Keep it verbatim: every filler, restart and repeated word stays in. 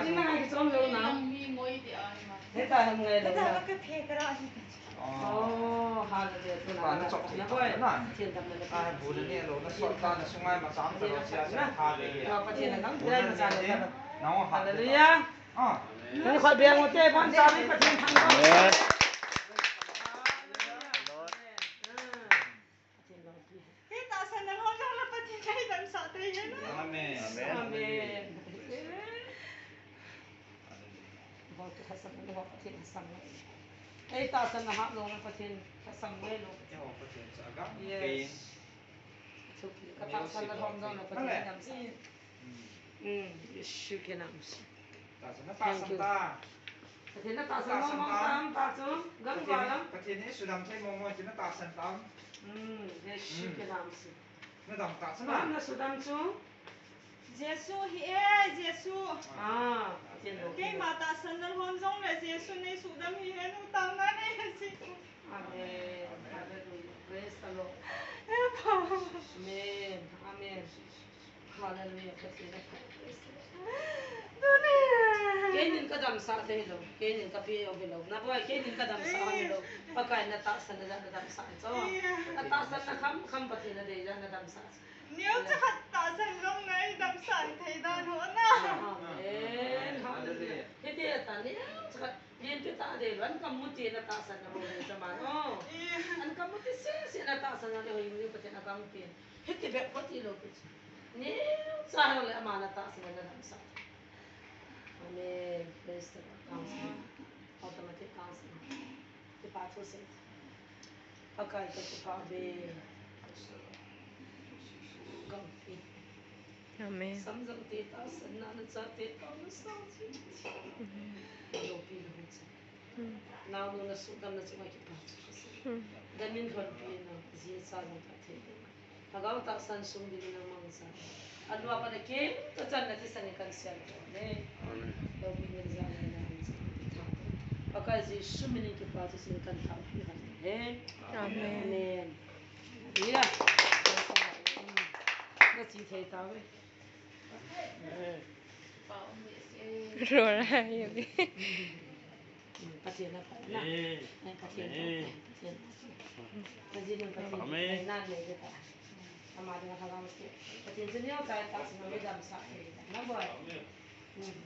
Ni na kichom lou na. Heta ham ngai lou na. Heta ka the ka ra. Oh, hallelujah. Tuna na chok na boy. Pathen damna le. Ai, bu le ne lo na sot ta na sungai ma chang ta lo sia sa ha le. Pathen na dam dai ma chang ta. Hallelujah. Ah. Nang khat beng mo te, bon cha mi Pathen thang. Yes. Hallelujah. Hei tahsanna lhon jong le Pathen in eidamsah thei hen. Amen. Amen. Amen. Hei tahsanna hah jong le Pathen lhasam ngai lou. Yes. Ka tahsanna lhon jong le Pathen eidamsah. Mm, Jesu kina musi. Tahsan na, tahsan ta. Pathen na tahsan mong mong ta, ta chu. Gam Pathen, galam. Pathen hi sudam thei mong mong chu na tahsan ta. Mm, Jesu kina musi. Na dam tahsan na. Na sudam chu. Jesu hi e, Jesu. Ah, Pathen lo. Keima tahsanna lhon jong le Jesu nei sudam hi he nu tang na nei si. Amen. Hallelujah. Praise the Lord. Amen. Amen. Hallelujah. Praise the Lord. Keinin ka damsah thei lou. Keinin ka pe o hilou. Na boy, keinin ka damsah o hilou. Pakai na tahsan na damsah cho. Na tahsan na kham kham Pathen na dei na damsah. Neo cha khat tahsan jong na eidamsah thei dan ho na. Amen. Hallelujah. Hiti ta neo cha khat. Len pe ta de, an kamu ti na tahsan na ho le cha man. Oh. An kamu ti se se na tahsan na le ho ing ni Pathen a kamu ti. Hiti bep ko ti lou pi. Ni cha ho le ama na tahsan na damsah. Amen. Praise the Lord. Counseling. Automatic counseling. Kipa thu se. Pakai ka kipa be. Kampi. Amen. Samjang te tahsan na, na cha te tahsan na sa. Lopi na ho cha. Nao nu na sudam na chunga kipa thu se. Damin lhon pi na, ji cha na ka the. Lhagao tahsan sung ding na mangcha. Alua pa na kei, ka chan na ti sa ni kan sial ko ne. Amen. Lo mi ni ja na na an cha. Pakai Jesu min in kipa thu sin kan tha pi han ne. Amen. Amen. Ya. Na chi thei ta ve. Ro ra ye. Pathen a phatna. Amen. Pathen a phatna. Amen. Pathen a phatna. Amen. Ama dinga lhagao se. Pathen chu neo cha tahsan na eidamsah thei. Na boy. Amen. Mm.